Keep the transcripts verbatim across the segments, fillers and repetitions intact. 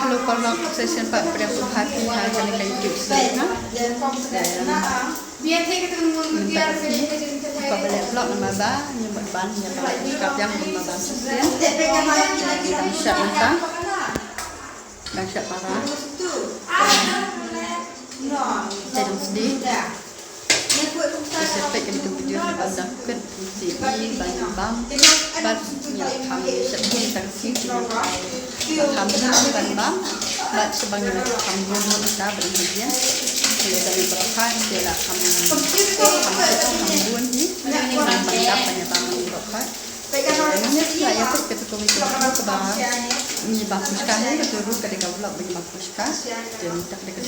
Hello paralok, sa shisien pat pdiang sngewbha ïa phi ha kane ka YouTube channel ha. Mynta ka sngi phi pat ba leh vlog namar ba ngi mut ban ïa ka biang namar ba shisien. Dang shad mynta. Dang shad para. Te dang sdi. Te sa peit ïa kane ka video ba dang kut. Te i ba ngi bam bad ngi la kham shet bun tang shi. Ngi la kham bun ban bam bad sha ba ngi la kham bun bun ta ba ngi ïa. Te la dang bra kha te la kham kham kham bun hi. Ngi bam ban bam ngi bra kha. Ngi la ïa peit kata ka video kaba ngi bam fuchka hi, kata ruh ka dei ka vlog ba ngi bam fuchka. Te mynta ka dei ka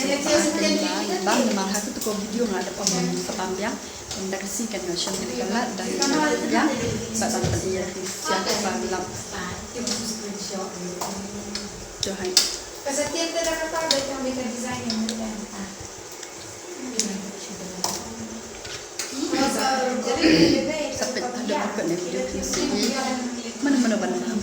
sngi ba ngi bam namar ha kata ka video nga la dep ong ba ngi sa bam biang. Mynta ka sngi kan ïoh shem kane ka lad, dang ïa lad biang bad ban pynïaid ïa ki sha kaba lap. To hai. Sa peit haduh ba kut ne video phi sngew mano mano ban bam.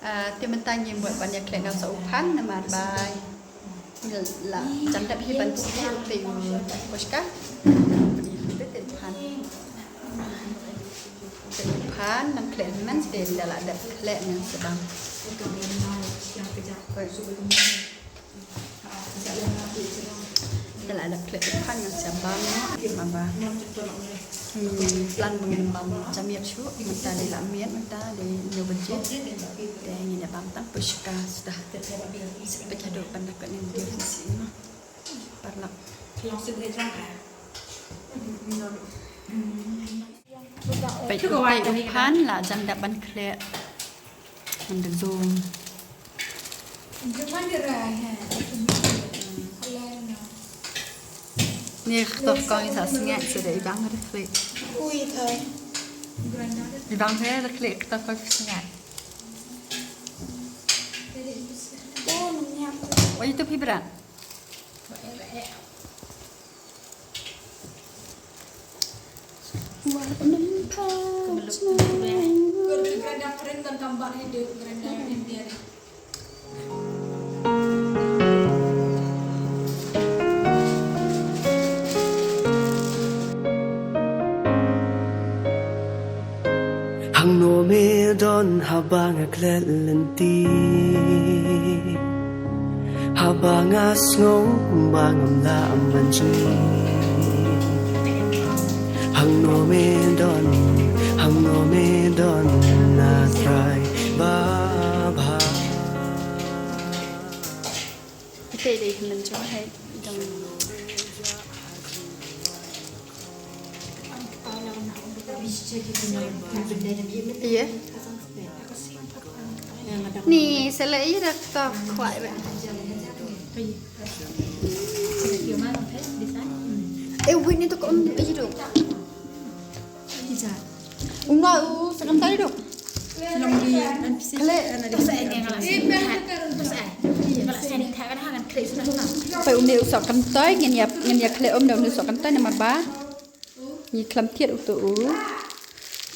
Ah, te mynta ngi mut ban ïa khleh ngan sa u phan namar ba ngi la jan dep hi ban sdi te u fuchka. Te u phan. Te u phan nang khleh hynmen te ngi la dep khleh ngan sa bam. Te la dep khleh u phan ngan sa bam noh ma ba. Hmm, plan ba ngin bam jam ïap shuh mynta dei la miet mynta dei hynñiew baje. Te ngin ïa bam tang fuchka suda. Sa peit haduh ban da kut ne video phi sngew ma. Paralok. Peit u phan la jan dep ban khleh. Ngan da zoom. Ni khtoh kong i sa sngaid sa da i bang da khleh. Ui thoi. I bang da khleh khtoh kong i sngaid. Oi tu phi brat. Hangno me don haba nga klet lynti? Haba nga sngew kumba ngam lah ban jngi. Hangno me don, hangno me don, na Trai babha. Ite dei hynmen jong hai dong. Iya. Ni sele ira ka khwai ba. Eh, wait, ni to ko um ira. Unga u sa kam tari do. Khleh. Pai une u sok kynthoi ngin ïa, ngin ïa khleh um da une u sok kynthoi namar ba ngi khlem thied uto u.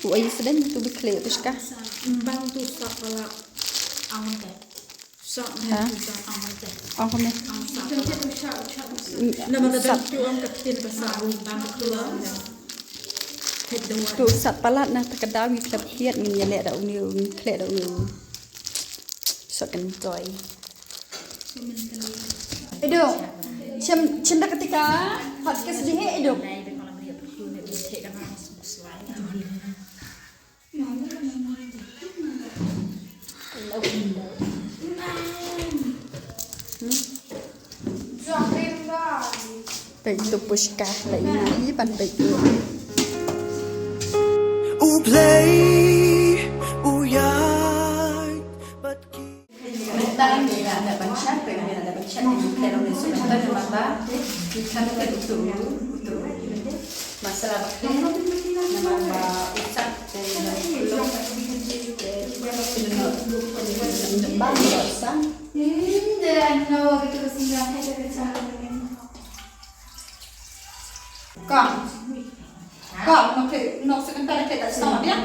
U ai sdang uto u khleh uto shka. Bang tu sok pala. Ha? Ong kumne. Sat. To sat palat na ta ka daw ngi khlem thied ngin ïa leh da une u, ngin khleh da une u. Sok kynthoi. Edo. Chim, chim da ka tika. Hot kiss di he edo. Peit tu pushka la ina i ban peit tu. U Blei u ïaid bad ki. Mynta ngi la dep ban shad, peit ngi la dep ban shad, ngi khleh long ne suk mynta ngi maba, ngi khleh long ne utu, utu. Masala ba khleh, namar ba u sat te long, te long ba u sat. Kom. Kom, nok khleh, nok suk mynta khleh ta shnong biang.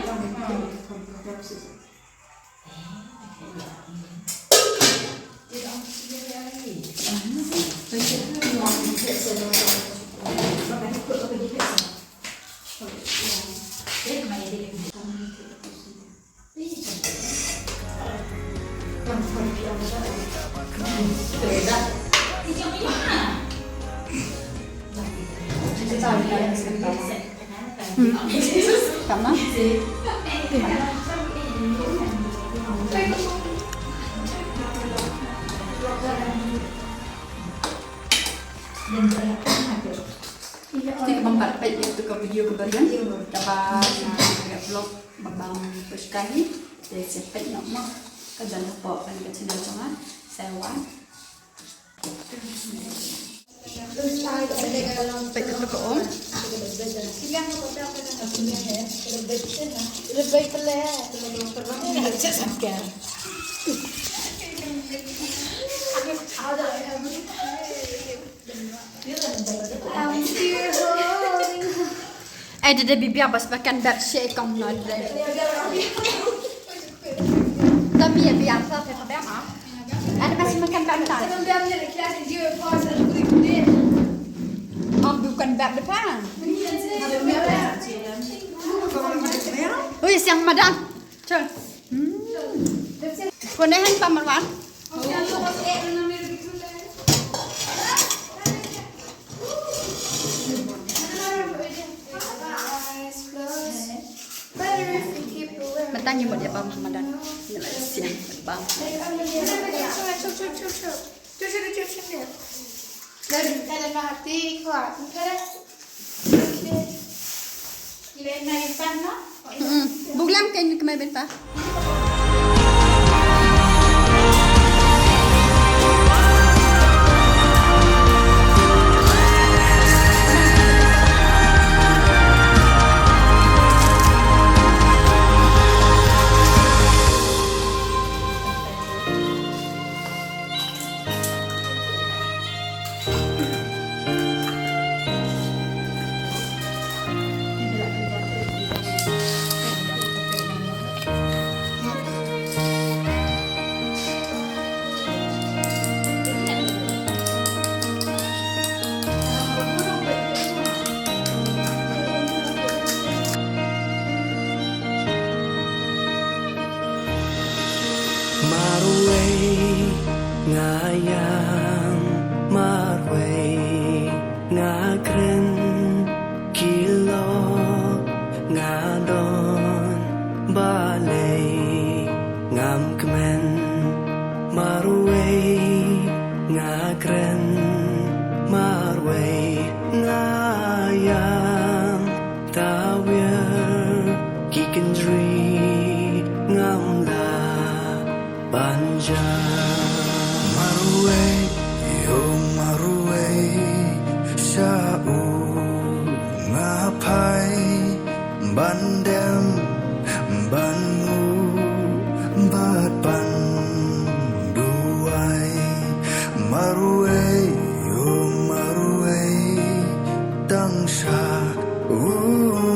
Tamam. Te kaba ngam pat peit ïa katu ka video kaba riang kaba nga vlog ba bam pushka hi. Te sa peit noh mo ka don hapoh kane ka channel jong nga. Sa wan. Peit katu ka um. Ai da da bibiang bas makan bad she kong no da. Tami ya biang sa pe pa biang ah. Ada bas makan bad ta. Am bukan bad depan. Ui siang madan. Chal. Hmm. Kone han pa Marwan. Mynta ngi mut ïa bam ha madan. Ngi la siang bam. Hmm. Buglam kein kmai ben pa. Marwei nga ïam, marwei nga kren, ki lok nga don, balei ngam kmen, marwei nga kren, marwei nga ïam. Tawiar ki kynjri ngam lah ban jam. Marwei, ïoh marwei, sha u nga phai ban dem ban mu bad ban duwai. Marwei, ïoh marwei, tang sha u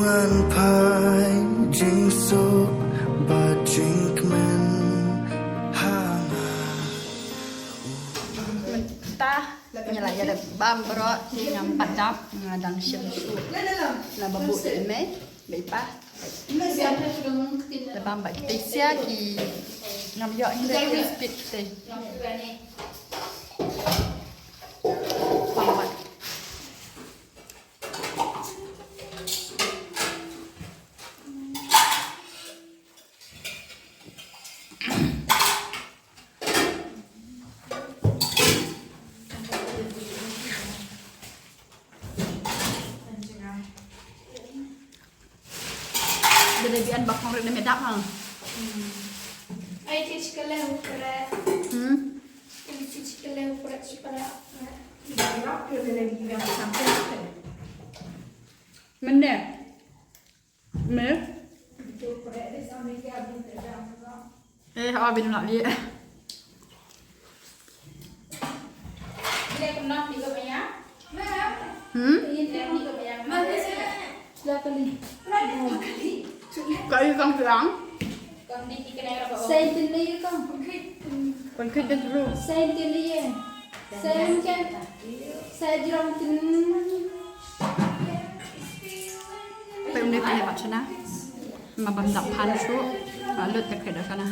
ngan phai, jingsuk bad jingkmen ha nga. Mynta ngi la ïa da bam baroh, te ngam pat dap, nga dang shim shuh. La ba buh te mei. Bad i pa. Da bam bad ki teisia ki ngam ïoh hi da ki speed te. Bam bad. Dei dei bian ba khong rit ne me dap ha. Ai ti chikale upre. Hmm. Ai ti chikale upre chipara. Mende. Me. Eh, ha bin la li. Hmm? Ka i kang kang. Centenary ka. Pynkhih da group. Centenary. Sen ka. Sa jrong tin. Pynkhih da group. Shana. Ma bam da pan shu. Lut da khih da kana.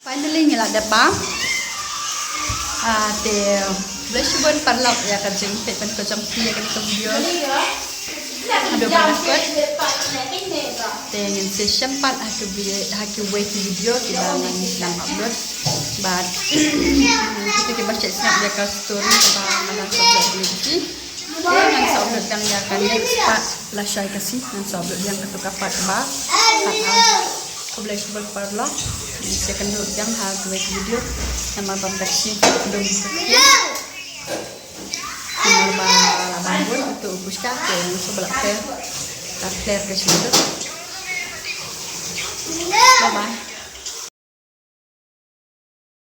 Finally ngi la dep bam. Ah, te khublei shibun paralok ïa ka jingpeit ban pynjop ïa kane ka video. Haduh ban da kut. Te ngin sa ïashem pat ha ki vi-, ha kiwei ki video kiba ngan nang upload. Bad kita kiba shait sngap ïa ka story kaba ngan nang upload video. Te ngan sa upload biang ïa ka next part lashai ka sngi, ngan sa upload biang katto ka part ba. Khublei shibun paralok. Ngin sa ïakynduh biang ha kawei ka video. Namar ba mynta ka sngi dum ka khie. Namar ba la bam bun utu u puchka te ngin sa ba la pher. La pher ka sngi. Bye bye.